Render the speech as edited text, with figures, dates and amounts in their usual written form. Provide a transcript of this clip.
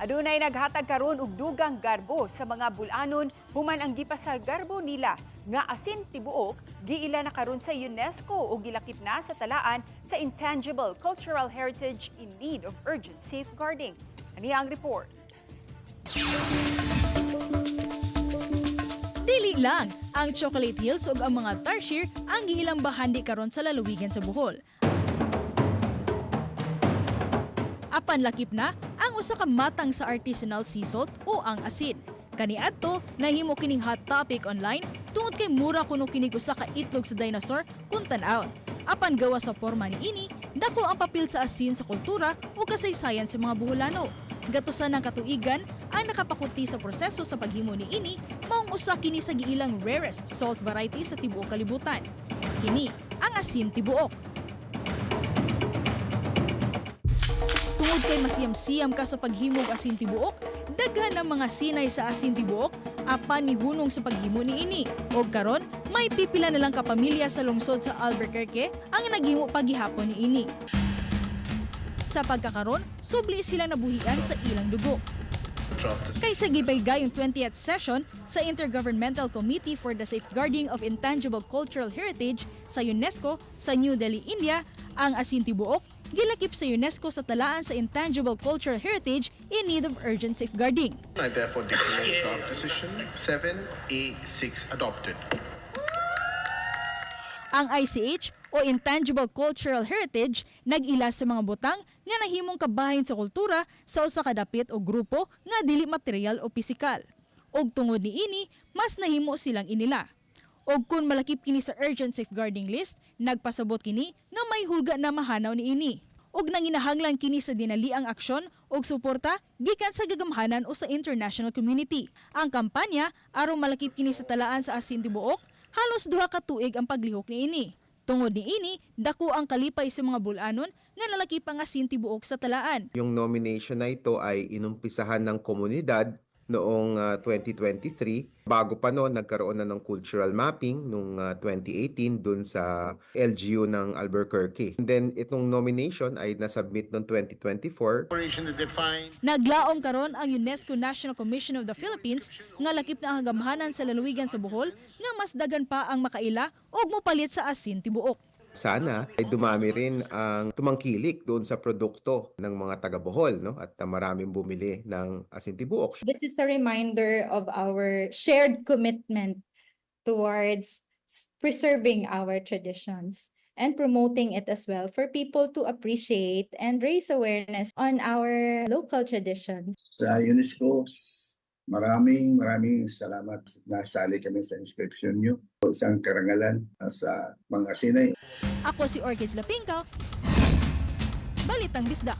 Adunay naghatag karon og dugang garbo sa mga Bulanon human ang gipasagarbo nila nga asin tibuok giila na karon sa UNESCO o gilakip na sa talaan sa Intangible Cultural Heritage in need of urgent safeguarding. Aniya ang report. Dili lang ang Chocolate Hills ug ang mga tarsier ang giilang bahandi karon sa lalawigan sa Bohol. Apan lakip na ang usa ka matang sa artisanal sea salt o ang asin. Kaniadto nahimo kining hot topic online tungod kay mura kuno kinig usa ka itlog sa dinosaur kung tan-awon. Apan gawa sa porma niini, dako ang papel sa asin sa kultura ug kasaysayan sa mga Boholano. Gatusan ng katuigan ang nakapakuti sa proseso sa paghimo niini, maong usa kini sa giilang rarest salt variety sa tibuok kalibutan. Kini ang asin tibuok. Tungod kay masiyam-siyam ka sa paghimog asin tibuok, daghan ang mga sinay sa asin tibuok apan nihunong sa paghimo niini. Og karon, may pipila na lang ka pamilya sa lungsod sa Albuquerque ang naghimo paghihapon niini. Sa pagkakaron, subli sila nabuhian sa ilang dugo. Kaysa gibaygay yung 20th session sa Intergovernmental Committee for the Safeguarding of Intangible Cultural Heritage sa UNESCO sa New Delhi, India, ang Asin Tibuok gilakip sa UNESCO sa talaan sa Intangible Cultural Heritage in need of urgent safeguarding. I therefore declare draft decision 7A6 adopted. Ang ICH o Intangible Cultural Heritage nag-ila sa mga butang nga nahimong kabahin sa kultura sa usa ka dapit o grupo nga dili material o pisikal. Og tungod niini, mas nahimo silang inila. Og kung malakip kini sa urgent safeguarding list, nagpasabot kini nga may hulga na mahanaw niini. Og nanginahanglan kini sa dinaliang aksyon og suporta gikan sa gagamhanan o sa international community. Ang kampanya aron malakip kini sa talaan sa asin tibuok, halos 2 ka tuig ang paglihok niini. Tungod niini, dako ang kalipay sa mga Bulanon nga nalakip ang asin tibuok sa talaan. Yung nomination na ito ay inumpisahan ng komunidad noong 2023. Bago pa noon, nagkaroon na ng cultural mapping noong 2018 dun sa LGU ng Albuquerque. And then itong nomination ay nasubmit noong 2024. Operation to define Naglaom karon ang UNESCO National Commission of the Philippines nga lakip na ang gamhanan sa lalawigan sa Bohol nga mas dagan pa ang makaila og mopalit sa asin tibuok. Sana ay dumami rin ang tumangkilik doon sa produkto ng mga taga Bohol, no? At maraming bumili ng asin tibuok. This is a reminder of our shared commitment towards preserving our traditions and promoting it as well for people to appreciate and raise awareness on our local traditions. Sa UNESCO, maraming maraming salamat. Nasali kami sa inscription nyo. Isang karangalan sa mga sinay. Ako si Orchids Lapingkaw, Balitang Bisdak.